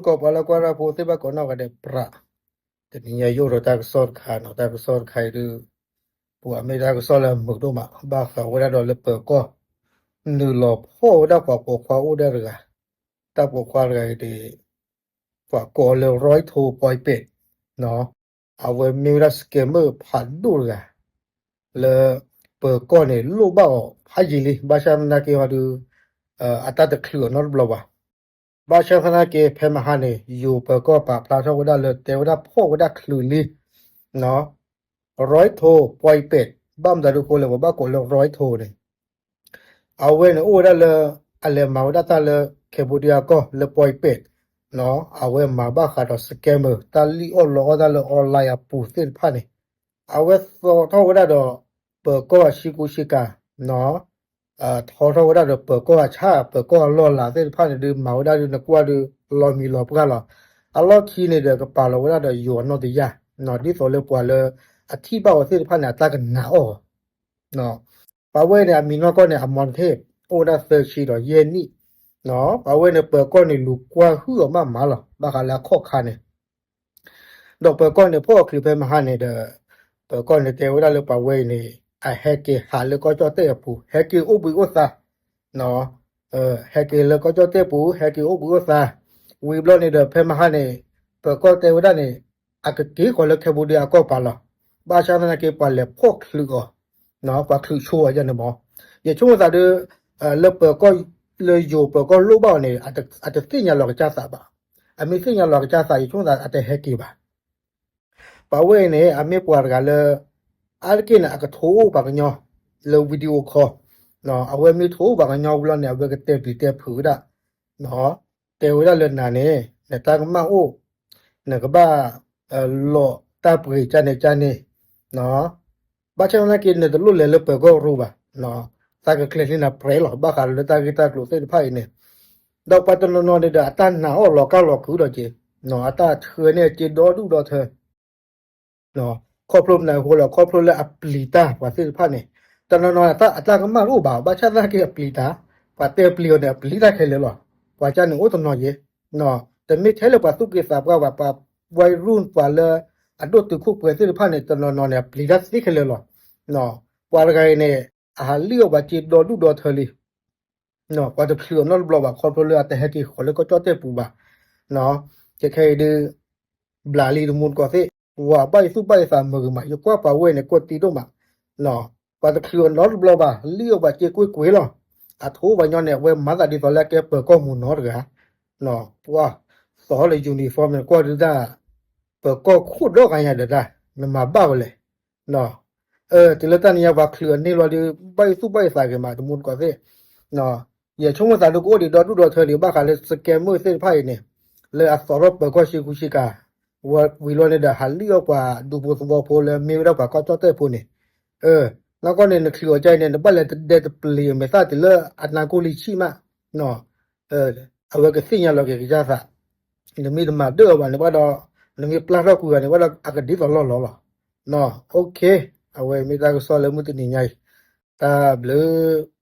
ကီၢ်ပှၤလၢကွၢ်တၢ်ဖိသ့ၣ်တဖၣ်ကိးနီၢ်ဂၤဒဲးပြး, တနံၤညါယအိၣ်ဒီးတၢ်ကစီၣ်တခါနီၤ, တၢ်ကစီၣ်တခါအံၤဒုး ပှၤမ့ၢ်တၢ်ကစီၣ်လၢအမုာ်ဒိၣ်မး ဘၣ်ဃးဝဲဒၣ်ဒီးလၢပၢၤကီၢ် နုာ်လီၤဖီၣ်ဝဲဒၣ်ပှၤပိာ်ခွါအိၣ်ဒၣ်တဂၤ, တၢ်ပိာ်ခွါတဂၤအံၤဒီး ပှၤကိးလၢ Royto Poipet နီၤ, အဝဲမ့ၢ်ဝဲဒၣ် scammer ဖးဒိၣ်တဂၤ လၢပၢၤကီၢ်န့ၣ်လိၣ်ဘၣ်အီၤဖးယံာ်လံ, ဘၣ်ဆၣ်သနာ်က့ဟီဒုး အတၢ်တချုးအီၤနီတဘျီဘၣ်. ဘၣ်ဆၣ်သနာ်က့ ဖဲမဟါန့ၣ် ယိၤပၢၤကီၢ်ပာ်ဖျါထီၣ်ဝဲဒၣ်လၢတဲဝဲဒၣ်ဖီၣ်ဝဲဒၣ်ချုးလံ Royto Poipet ဘၣ်မတၤဒုးအဃိလဲၣ် ပဘၣ်ကိးလၢ Royto န့ၣ် အဝဲန့ၣ်အိၣ်ဝဲဒၣ်လၢ အလဲၤမၤဝဲဒၣ်တၢ်လၢ Cambodia ကီၢ်လၢ Poipet နီၤ, အဝဲမၤဘၣ်ဃးဒီး scammer တၢ်လံၣ်အီၣ်လီအီၣ်တၢ်လၢ online အပူၤသ့ၣ်တဖၣ်န့ၣ်, အဝဲသီထီၣ်ဝဲဒၣ်ဒီး ပၢၤကီၢ်အဆံကူဆံကၤ နီၤ, ထီထီၣ်ဝဲဒၣ်ဒီးပၢၤကီၢ်အဆၣ် ပၢၤကီၢ်အလီၢ်အလၤသ့ၣ်တဖၣ်န့ၣ်ဒုး မၤဝဲဒၣ်ဒုးနကွၢ်ဒုး လီၤမံၤလီၤပှၢ်လီၤ. အလီၢ်ခံန့ၣ်ဒီးကပာ်လီၤဝဲဒၣ်ဒီးယိၤအနီၢ်တယၢ်, ဒ်သိးလၢပှၤလၢအထံၣ်ဘၣ်အီၤသ့ၣ်တဖၣ်န့ၣ် အတၢ်ကနာ်အီၤ ပှၤဝဲန့ၣ် အမံၤနီၢ်ကီၢ်န့ၣ် အမီတဟ့ၣ် အိၣ်ဝဲဒၣ်သၢဆံဒီးယဲၢ်နံၣ်, ပှၤဝဲန့ၣ် ပၢၤကီၢ်န့ၣ် လူၤကွၢ်ဟုၣ်အီၤမးမးလီၤ ဘၣ်ဃးလၢအခီၣ်ခါန့ၣ်, ဒီးပၢၤကီၢ်န့ၣ် ဖီၣ်အီၤချုးဖဲမဟါန့ၣ်ဒီး ပၢၤကီၢ်န့ၣ်တဲဝဲဒၣ်လၢပှၤဝဲအံၤန့ၣ် အဟဲက့ၤဟးလၢကီၢ်ကၠီၣ်တဲၣ်အပူၤ ဟဲက့ၤအိၣ်ဘှံးအိၣ်သါ ဟဲက့ၤလၢကီၢ်ကၠီၣ်တဲၣ်ပူၤ ဟဲက့ၤအိၣ်ဘှံးအိၣ်သါ, ဝံၤဘျီန့ၣ်ဒီး ဖဲမဟါန့ၣ် ပၢၤကီၢ်တဲဝဲဒၣ်န့ၣ် အကက့ၤဃီၤလၢ Cambodia အကီၢ်ပၤလီၤ. ဘၣ်ဆၣ်သနာ်က့ ပှၤလဲၤဖီၣ်ချုးအီၤ, ပှၤချုးဆိအီၤယဲန့ၣ်မး, ယဆိကမိၣ်သးဒီး လၢပၢၤကီၢ် လၢယိၤပၢၤကီၢ်လိၣ်ဘၣ်အီၤန့ၣ် အတသ့ၣ်ညါလီၤကစၢ်သးဘၣ်. အမ့ၢ်သ့ၣ်ညါလီၤကစၢ်သး ယဆိကမိၣ်သးအတဟဲက့ၤဘၣ်. ပှၤဝဲအံၤန့ၣ် အမ့ၢ်ပှၤတဂၤလၢ အါတက့ၢ်န့ၣ် အကထိအိၣ်ပှၤကညီ လၢ video call, အဝဲမ့ၢ်ထိအိၣ်ပှၤကညီဝံၤလီၤန့ၣ် အဝဲကတဲပျံၤတဲဖုးဝဲဒၣ်, တဲဝဲဒၣ်လၢနၤန့ၣ် နတၢ်ကမၣ်အိၣ်, နကဘၣ် လီၤတၢ်ပှ့ၤကၢန့ၣ်ကၢန့ၣ်, ဘၣ်ဆၣ်သနာ်က့ နတလိၣ်လဲၤလၢပၢၤကီၢ်ရူဘၣ်, သးကကျဲၤလံနၤပြဲလီၤ ဘၣ်ဃးလၢတၢ်ဂ့ၢ်တၢ်ကျိၤသ့ၣ်တဖၣ်အံၤန့ၣ်, ဒီးပှၤတနီၤနီၤန့ၣ်ဒီး အတၢ်နာ်အီၣ်လီၤကၢ်လီၤကုာ်ဒီးက့ၤ, အတၢ်ထၢန့ၢ်အစ့ဒီဒူၣ်ဒီထၢ ခီဖျိမနုၤအဃိလဲၣ် ခီဖျိလၢအပျံၤတၢ်ပှၤသ့ၣ်တဖၣ်န့ၣ်, တနီၤနီၤအတၢ်ကမၣ်တအိၣ်ဘၣ် ဘၣ်ဆၣ်သနာ်က့အပျံၤတၢ်, ပှၤတဲပျံၤအီၤန့ၣ် အပျံၤတၢ်ခဲလၢာ်လီၤ. ပှၤကၢန့ၣ်အိၣ်တနီၤယဲ, တမ့ၢ်ထဲလၢပှၤသူၣ်က့သးပှၢ်ဘၣ် ပှၤဝဲရူၢ်ပှၤလၢ အဒိၣ်တုာ်ခိၣ်ပှဲၤသ့ၣ်တဖၣ်န့ၣ် တနီၤနီၤန့ၣ် အပျံၤတၢ်သ့ခဲလၢာ်လီၤ. ပှၤတဂၤအံၤန့ၣ် အဟးလံၣ်အီၣ်ပှၤစ့ဒီဒူၣ်ဒီထၢလံ ပှၤတချုးအီၤနီတဘျီဘၣ် ခီဖျိလၢအတဟဲက့ၤဃီၤလၢကီၢ်ကၠီၣ်တဲၣ်ပူၤဘၣ်. ခဲခဲအံၤဒုး ဘျးလံတမူတကိးသ့ၣ်, ဝၤဘၣ်ယသူၣ်ဘၣ်ယသးမုာ်ဂ့ၤမး ယကွၢ်တံၤဒိၣ်မး, ပှၤတချုးအီၤနီတဘျီဘၣ် လံၣ်အီၣ်ပှၤစ့ကွ့ၢ်ကွ့ၢ်လီၤ. အထိပှၤညီန့ၣ် အဝဲမၤသးဒ်သိးလၢအကဲပၢၤကီၢ်မုၢ်နီတဂၤ, ပှၤသိးလၢ uniform န့ၣ် ကွၢ်ဒုးတၢ် ပၢၤကီၢ်ခိၣ်ဒီဂၤညါဒီးတၢ် နမၤဘၣ်ဝဲလဲၣ် တုၤလၢတၢ်နံၤညါပှၤချုးအန့ၢ်လီၤဒုး ဘၣ်ယသူၣ်ဘၣ်ယသးဂ့ၤမး တမူတကိးသ့ၣ်, ယဆိကမိၣ်သးဒုးကအိၣ်ဒံးဒီဒူၣ်ဒီထၢဒံး ဘၣ်ဃးလၢ scammer သ့ၣ်တဖၣ်အံၤန့ၣ်, လၢအသိးထီၣ်ပၢၤကီၢ်ဆ့ကူဆ့ကၤ, ဝံၤလီၤန့ၣ်ဒီး ဟးလံၣ်အီၣ်ပှၤဒူဖိသဝီဖိလၢမ့ၢ်ဝဲဒၣ်ပှၤကီၢ်ကၠီၣ်တဲၣ်ဖိန့ၣ်, နီၢ်ကီၢ်န့ၣ် နချုးအီၤကါအံၤန့ၣ် နဘၣ်လဲၤတဒဲတပျ့ၤအမဲာ်သၣ်တုၤလၢအနါကိၢ်လံဆံၣ်မး အဝဲကသ့ၣ်ညါလီၤက့ၤကစၢ်သး, နမ့ၢ်တမၤဒၢၣ်အီၤဘၣ်န့ၣ်ဘၣ်ဒီး, နမ့ၢ်ပျၢ်ထီၣ်ကွံာ်အီၤန့ၣ်ဘၣ်ဒီး အကဒ်သိးလီၢ်လီၤလီၤ. အဝဲမ့ၢ်တၢ်ကစီၣ်လၢမုၢ်တနံၤညါအံၤ, တၢ်ဘျုး